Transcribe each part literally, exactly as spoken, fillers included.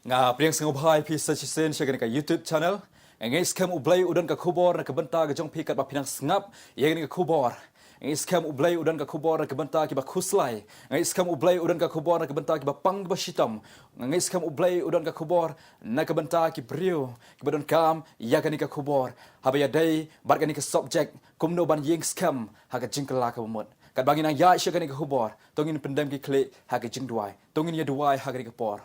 Nga pdiang sngewbha ïa phi sa shisien sha kane ka YouTube channel. Nga ngeit skhem U Blei u don ka khubor na ka bynta ka jong phi katba phi nang sngap ïa kane ka khubor. Nga ngeit skhem U Blei u don ka khubor na ka bynta kiba khuslai. Nga ngeit skhem U Blei u don ka khubor na ka bynta kiba pang kiba shitom. Nga ngeit skhem U Blei u don ka khubor na ka bynta ki briew kiba donkam ïa kane ka khubor. Haba ïadei bad kane ka subject, kumno ban ïeng skhem ha ka jingkylla kaba mut. Katba ngin nang ïaid sha kane ka khubor, to ngin pyndem ki khlieh ha ka jingduwai. To ngin ïa duwai ha kane ka por.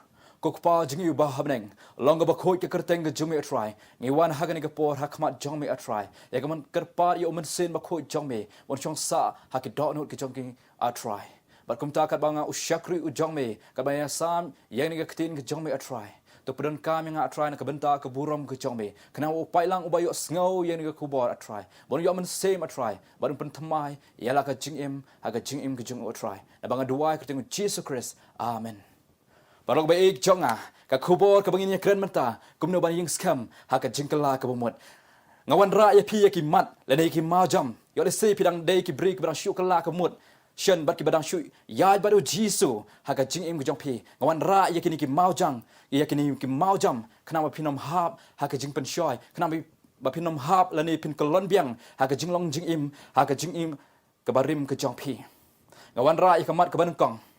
Ko Kpa jong ngi uba ha bneng, long kaba khuid ka kyrteng ka jong me, A Trai. Ngi wan ha kane ka por ha khmat jong me, A Trai, ïa ka ban kyrpad ïa u Mynsiem Bakhuid jong me ban shong sah ha ki dohnud ka jong ngi, A Trai. Bad kumta katba nga u shakri u jong me, katba nga ïasam ïa kane ka ktien ka jong me, A Trai, to pyndonkam ïa nga, A Trai, na ka bynta ka burom ka jong me, khnang ba u paidlang uba ïohsngew ïa kane ka khubor, A Trai, ba un ïoh mynsiem, A Trai, bad un pynthymmai ïa la ka jingim ha ka jingim ka jong u, A Trai. Naba nga duwai ha ka kyrteng u Jisu Khrist. Amen. Paralok ba ïeit jong nga, ka khubor kaba ngin ïakren mynta, kumno ban ïeng skhem ha ka jingkylla kaba mut. Nga wanrah ïa phi ïa ki mat lane ïa ki mawjam. Ïoh lehse phi dang dei ki briew kiba dang shu kylla ka mut shen bad kiba dang shu ïaid bad u Jisu ha ka jingim ka jong phi. Nga wanrah ïa kine ki mawjam, ïa kine ki mawjam, khnang ba phin ym hap ha ka jingpynshoi, khnang ba, ba phin ym hap lane phin kyllon biang ha ka jinglong jingim, ha ka jingim kaba rim ka jong phi. Nga wanrah ïa ka mat kaba nyngkong.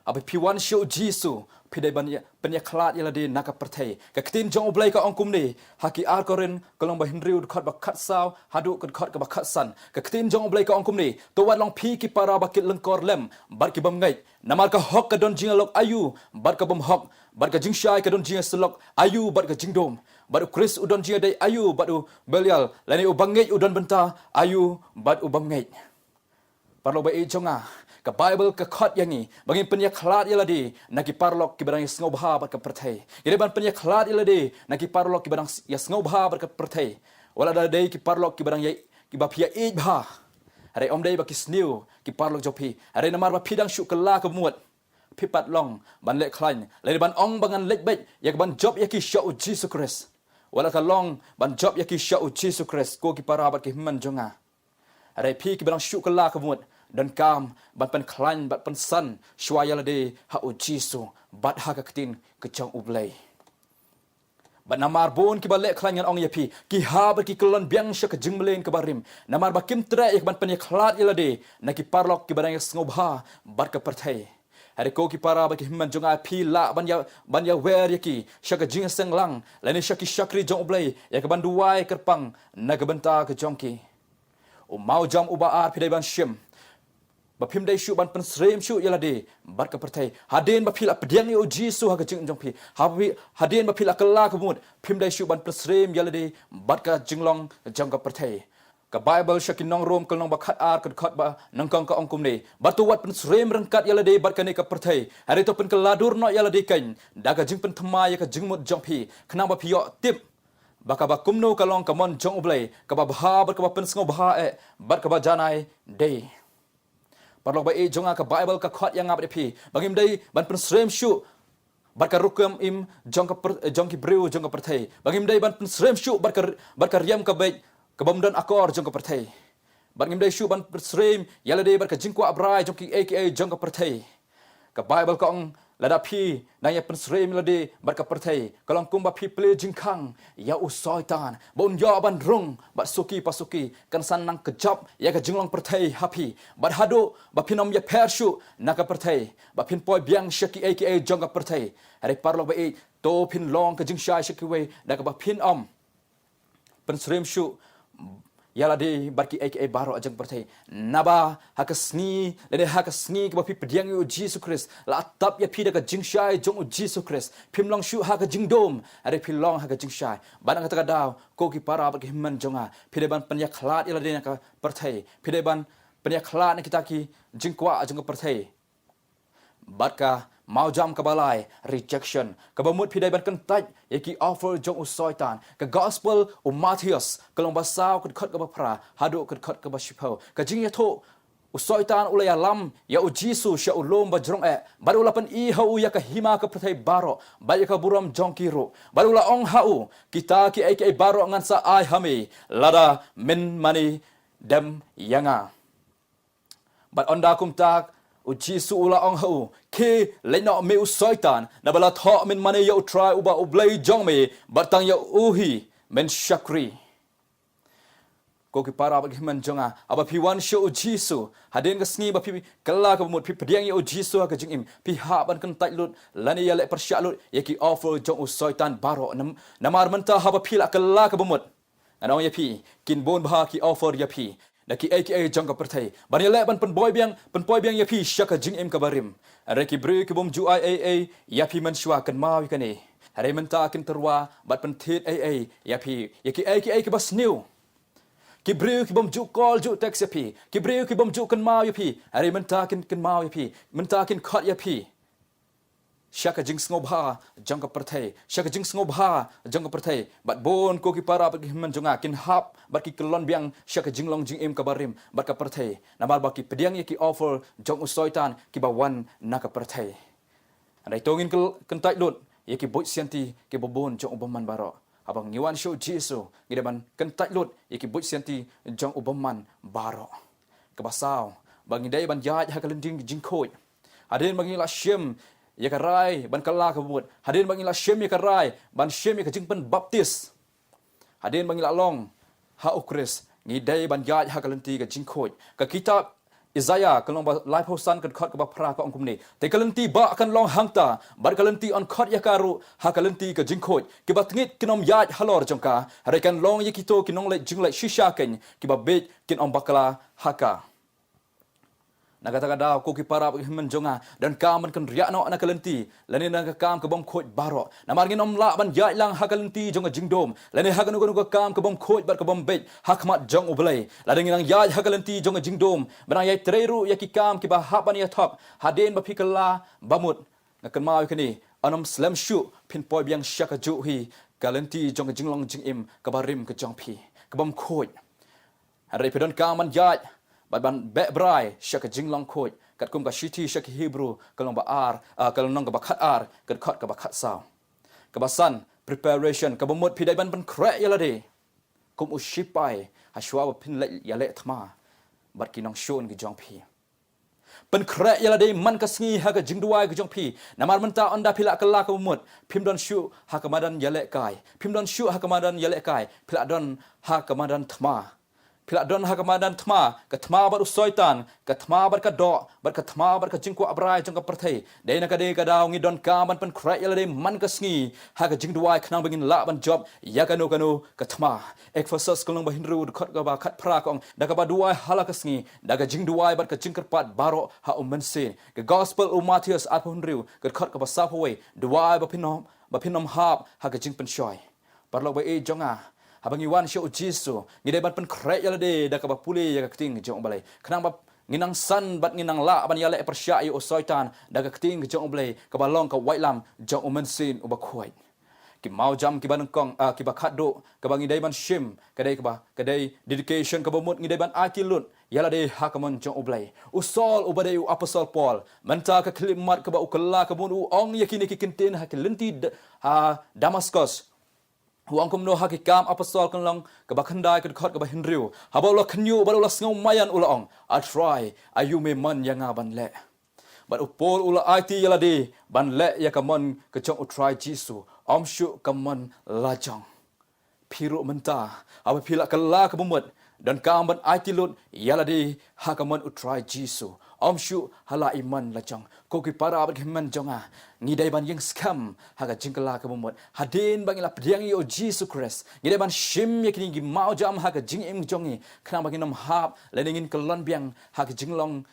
Haba phi wan sha u Jisu, phi dei ban ïa, pynïakhlad ïa lade na ka pyrthei. Ka ktien jong U Blei ka ong kumne, ha ki ar Korinth, ka lynnong ba hynriew, dkhot ba khatsaw haduh ka dkhot kaba khatsan. Ka ktien jong U Blei ka ong kumne: To wat long phi ki para ba kit lyngkor lem bad ki bym ngeit. Namar ka hok ka don jingïalok aïu bad ka bym hok, bad ka jingshai ka don jingïasyllok aïu bad ka jingdum. Bad u Khrist u don jingïadei aïu bad u Belial, lane u bangeit u don bynta aïu bad u bym ngeit. Paralok ba ïeit jong nga, ka Baibl ka khot ïa ngi ba ngin pynïakhlad ïa lade na ki paralok kiba dang ïasngewbha bad ka pyrthei. Ngi dei ban pynïakhlad ïa lade na ki paralok kiba dang ïasngewbha bad ka pyrthei. Wat la da dei ki paralok kiba dang ïa, kiba phi ïa ïeit bha, hynrei ym dei ba ki sniew ki paralok jong phi, hynrei namar ba phi dang shu kylla ka mut, phi pat long ban leh khlaiñ, lane ban ong ba ngan leit beit ïa ka ban jop ïa ki sha u Jisu Khrist. Wat la ka long ban jop ïa ki sha u Jisu Khrist, ko ki para bad ki hynmen jong nga, hynrei phi kiba dang shu kylla ka mut, donkam ban pynkhlaiñ bad pynsan shuwa ïa lade ha u Jisu bad ha ka ktien ka jong U Blei. Bad namar bun kiba leh khlaiñ, ngan ong ïa phi, ki hap bad ki kyllon biang sha ka jingmlien kaba rim, namar ba kim treh ïa ka ban pynïakhlad ïa lade na ki paralok kiba dang ïasngewbha bad ka pyrthei. Hynrei ko ki para bad ki hynmen jong nga, phi lah ban ïa, ban ïawer ïa ki sha ka jingïaseng lang, lane sha ki shakri jong U Blei, ïa ka ban duwai kyrpang na ka bynta ka jong ki. U mawjam uba ar phi dei ban shim ba phim dei shuh ban pynsyriem shuh ïa lade bad ka pyrthei. Hadien ba phi la pdiang ïa u Jisu ha ka jingim jong phi, ha phi, hadien ba phi la kylla ka mut, phim dei shuh ban pynsyriem ïa lade bad ka jinglong jong ka pyrthei. Ka Baibl sha ki nong Rom, ka lynnong ba khatar, ka dkhot ba nyngkong, ka ong kumne: Bad to wat pynsyriem ryngkat ïa lade bad kane ka pyrthei, hynrei to pynkylla dur noh ïa lade keiñ da ka jingpynthymmai ïa ka jingmut jong phi, khnang ba phi ïoh tip ba kaba kumno ka long ka mon jong U Blei, kaba bha bad kaba pynsngewbha eh bad kaba janai dei. Paralok ba ïeit jong nga, ka Baibl ka khot ïa nga bad ïa phi ba ngim dei ban pynsyriem shuh bad ka rukom im jong ka pyr-, jong ki briew jong ka pyrthei. Ba ngim dei ban pynsyriem shuh bad ka, bad ka riam ka beit ka bym don akor jong ka pyrthei. Bad ngim dei shuh ban pynsyriem ïa lade bad ka jingkwah brai jong kiei kiei jong ka pyrthei. Ka Baibl ka ong, lada phi nang ïa pynsyriem ïa lade bad ka pyrthei, ka long kumba phi plie jingkhang ïa u Soitan ba un ïoh ban rung bad suki pa suki, kan sa nang kjop ïa ka jinglong pyrthei ha phi, bad haduh ba phin ym ïapher shuh na ka pyrthei, ba phin poi biang sha kiei kiei jong ka pyrthei. Hynrei paralok ba ïeit, to phin long ka jingshai sha kiwei da kaba phin ym pynsyriem shuh ïa lade bad kiei kiei baroh jong ka pyrthei. Naba ha ka sngi, lane ha ka sngi kaba phi pdiang ïa u Jisu Khrist, la tap ïa phi da ka jingshai jong u Jisu Khrist. Phim long shuh ha ka jingdum, hynrei phi long ha ka jingshai. Bad na kata ka daw, ko ki para bad ki hynmen jong nga, phi dei ban pynïakhlad ïa lade na ka pyrthei. Phi dei ban pynïakhlad na kita ki jingkwah jong ka pyrthei. Bad ka mawjam kaba lai, rejection, kaba mut phi dei ban kyntait ïa ki offer jong u Soitan. Ka Gospel u Mathaios, ka lynnong ba saw, ka dkhot kaba phra haduh ka dkhot kaba shiphew. Ka jingïathuh, u Soitan u la ïalam ïa u Jisu sha u lum ba jrong eh, bad u la pyni ha u ïa ka hima ka pyrthei baroh bad ïa ka burom jong ki ruh, bad u la ong ha u, kita kiei kiei baroh ngan sa ai ha me lada men mane dem ïa nga. Bad ynda kumta, U Jisu u la ong ha u, "Khie leit noh me u Soitan, naba la thoh mynmane ïa U Trai uba U Blei jong me, bad tang ïa u hi men shakri." Ko ki para bad ki hynmen jong nga, haba phi wan sha U Jisu, hadien ka sngi ba phi kylla ka bamut, phi pdiang ïa U Jisu ha ka jingim, phi hap ban kyntait lut lane ïaleh pyrshah lut ïa ki offer jong u Soitan baroh. Nam-, namar mynta haba phi la kylla ka bamut, ngan ong ïa phi, kin bun bha ki offer ïa phi na kiei kiei jong ka pyrthei, ban ïaleh ban pynpoi biang, pynpoi biang ïa phi sha ka jingim kaba rim. Hynrei ki briew ki bym ju ai ei ei ïa phi mynshuwa, kynmaw ïa kane. Hynrei mynta kin tyrwa bad pynthied ei ei ïa phi ïa kiei kiei kiba sniew. Ki briew ki bym ju call ju text ïa phi, ki briew ki bym ju kynmaw ïa phi, hynrei mynta kin kynmaw ïa phi, mynta kin khot ïa phi sha ka jingsngewbha jong ka pyrthei, sha ka jingsngewbha jong ka pyrthei. Bad bun ko ki para bad ki hynmen jong nga kin hap bad ki kyllon biang sha ka jinglong jingim kaba rim bad ka pyrthei, namar ba ki pdiang ïa ki offer jong u Soitan kiba wan na ka pyrthei. Hynrei to ngin kyl-, kyntait lut ïa ki buit sianti kiba bun jong u bymman baroh. Haba ngi wan sha U Jisu, ngi dei ban kyntait lut ïa ki buit sianti jong u bymman baroh. Kaba saw, ba ngi dei ban ïaid ha ka lynti jingkhuid. Hadien ba ngi la shim ïa ka rai ban kylla ka bamut, hadien ba ngi la shim ïa ka rai ban shim ïa ka jingpynbaptis, hadien ba ngi la long ha U Khrist, ngi dei ban ïaid ha ka lynti ka jingkhuid. Ka kitab Isaiah ka lynnong ba laiphew san ka dkhot kaba phra ka ong kumne: "Te ka lynti bah kan long hangta, bad ka lynti yn khot ïa ka ruh ha ka lynti ka jingkhuid. Kiba tngit kin ym ïaid halor jong ka, hynrei kan long ïa kito ki nongleit jingleit shisha keiñ, kiba bieit kin ym bakla ha ka." Na kata ka daw, ko ki para bad ki hynmen jong nga, donkam ban kynriah noh na ka lynti lane na ka kam ka bym khuid baroh. Namar ngin ym lah ban ïaid lang ha ka lynti jong ka jingdum lane ha kano kano ka kam ka bym khuid bad ka bym bieit ha khmat jong U Blei. Lada ngi nang ïaid ha ka lynti jong ka jingdum, ba nang ïai trei ruh ïa ki kam kiba hap ban ïatop hadien ba phi kylla bamut, nga kynmaw ïa kane, yn ym slem shuh phin poi biang sha kajuh hi ka lynti jong ka jinglong jingim kaba rim ka jong phi, ka bym khuid. Hynrei phi donkam ban ïaid bad ban beh brai sha ka jinglong khuid, katkum ka shithi sha ki Hebru ka lynnong ba ar, ah, ka lynnong kaba khatar, ka dkhot kaba khatsaw. Kaba san, preparation, ka bamut phi dei ban pynkhreh ïa lade kum u shipai, hashwa ba phin leit ïaleh thma bad ki nongshun ki jong phi. Pynkhreh ïa lade man ka sngi ha ka jingduwai ka jong phi. Namar mynta ynda phi la kylla ka bamut, phim don shuh ha ka madan ïalehkai. Phim don shuh ha ka madan ïalehkai, phi la don ha ka madan thma. Phi la don ha ka madan thma, ka thma bad u Soitan, ka thma bad ka doh, bad ka thma bad ka jingkwah brai jong ka pyrthei. Dei na kane ka daw ngi donkam ban pynkhreh ïa lade man ka sngi ha ka jingduwai, khnang ba ngin lah ban jop ïa kano kano ka thma. Ephesos ka lynnong ba hynriew, dkhot kaba khatphra ka ong: "Da kaba duwai hala ka sngi, da ka jingduwai bad ka jingkyrpad baroh ha U Mynsiem." Ka Gospel u Mathaios arphew hynriew, ka dkhot kaba sawphew wei: "Duwai ba phin ym, ba phin ym hap ha ka jingpynshoi." Paralok ba ïeit jong nga, haba ngi wan sha U Jisu, ngi dei ban pynkhreh ïa lade da kaba pule ïa ka ktien jong U Blei, khnang ba ngin nang san bad ngin nang lah ban ïaleh pyrshah ïa u Soitan da ka ktien jong U Blei, kaba long ka waitlam jong U Mynsiem uba khuid. Ki mawjam kiba nyngkong, ah, kiba khatduh kaba ngi dei ban shim, ka dei kaba, ka dei dedication, ka bamut ngi dei ban aiti lut ïa lade ha ka mon jong U Blei. U Saul uba dei u apostol Paul, mynta ka khyllipmat kaba u kylla ka bamut, u ong ïa kine ki kyntien ha ki lynti d-, ha Damaskos. U ong kumno ha Ki Kam Apostol ka lynnong kaba khyndai, ka dkhot kaba hynriew: "Haba u la khynñiuh bad u la sngew maïan, u la ong, 'A Trai, aïu me mon ïa nga ban leh?'" Bad u Paul u la aiti ïa lade ban leh ïa ka mon ka jong U Trai Jisu, ym shuh ka mon lajong. Phi ruh mynta, haba phi la kylla ka bamut, donkam ban aiti lut ïa lade ha ka mon U Trai Jisu, ym shuh ha la i mon lajong. Ko ki para bad ki hynmen jong nga, ngi dei ban ïeng skhem ha ka jingkylla ka bamut. Hadien ba ngi la pdiang ïa U Jisu Khrist, ngi dei ban shim ïa kine ki mawjam ha ka jingim jong ngi, khnang ba ngin ym hap lane ngin kyllon biang ha ka jinglong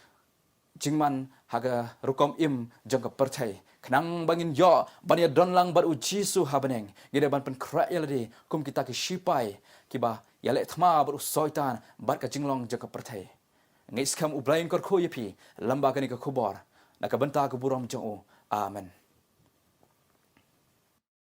jingman ha ka rukom im jong ka pyrthei, khnang ba ngin ïoh ban ïadon lang bad U Jisu ha bneng. Ngi dei ban pynkhreh ïa lade kum kita ki shipai kiba ïaleh thma bad u Soitan bad ka jinglong jong ka pyrthei. Ngi skhem U Blei un kyrkhu ïa phi lyngba kane ka khubor, na ka bynta ka burom jong U. Amen.